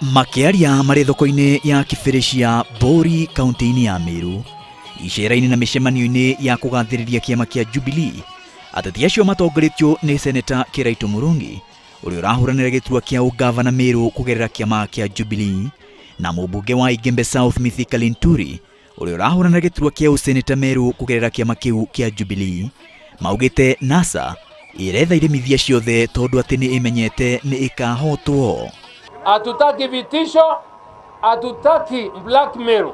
Makĩaria marĩ thoko-inĩ ya Kibĩrĩcia Bori kaunti-inĩ ya Meru, icera-inĩ na mĩcemanio-inĩ ya kũgathĩrĩria kĩama kĩa Jubilee, ateti acio matongoretio nĩ Seneta Kĩraitũ Mũrungi ũrĩa ũrahũranĩra gĩturwa kĩa ũgavana Meru kũgerera kĩama kĩa Jubilee, na mũmbunge wa Igembe South Mithika Linturi ũrĩa ũrahũranĩra gĩturwa kĩa ũseneta Meru kũgerera kĩama kĩu kĩa Jubilee, maugĩte NASA ĩretha iremithia ciothe tondũ atĩ nĩ ĩmenyete nĩ ĩkahotwo. Hatutaki vitisho, hatutaki blackmail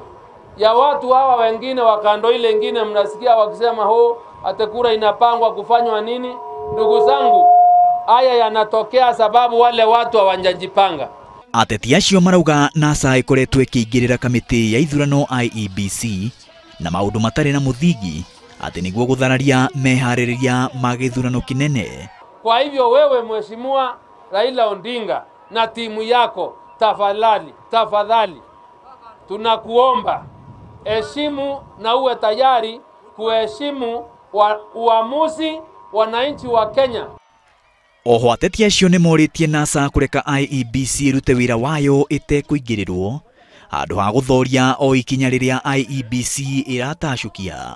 ya watu hawa wengine wa kando ile ingine, mnasikia wakisema ho ate kura inapangwa kufanywa nini. Ndugu zangu, haya yanatokea sababu wale watu hawajajipanga. Ateti acio marauga NASA ĩkoretwo ĩkĩingĩrĩra kamĩtĩ ya ithurano IEBC na maũndũ matarĩ na mũthingi atĩ nĩguo gũthararia meharĩrĩria ma gĩthurano kĩnene. Kwa hivyo wewe Mheshimiwa Raila Odinga na timu yako, tafadhali, tafadhali tunakuomba heshimu na uwe tayari kuheshimu uamuzi wananchi wa Kenya. Oho ateti acio nĩ morĩtie NASA kũreka IEBC ĩrute wĩra wayo ĩtekũingĩrĩrwo handũ ha gũthoria o ikinya rĩrĩa IEBC ĩratacũkia.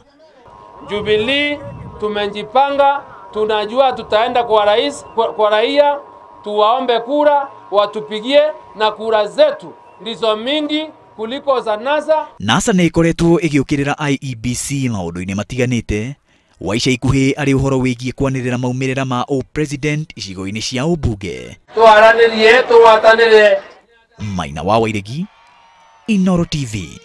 Jubilee tumejipanga, tunajua tutaenda kwa rais, kwa raia tuwaombe kura watupigie, na kura zetu ndizo mingi kuliko za NASA. NASA nĩ ĩkoretwo ĩgĩũkĩrĩra IEBC maũndũ-inĩ matiganĩte wa ica ikuhĩ arĩ ũhoro wĩgiĩ kwanĩrĩra maumĩrĩra ma ũ-president icigo-inĩ cia ũmbunge. Twaranĩrie, tũgwatanĩre. Maina wa Wairegi, Inooro TV.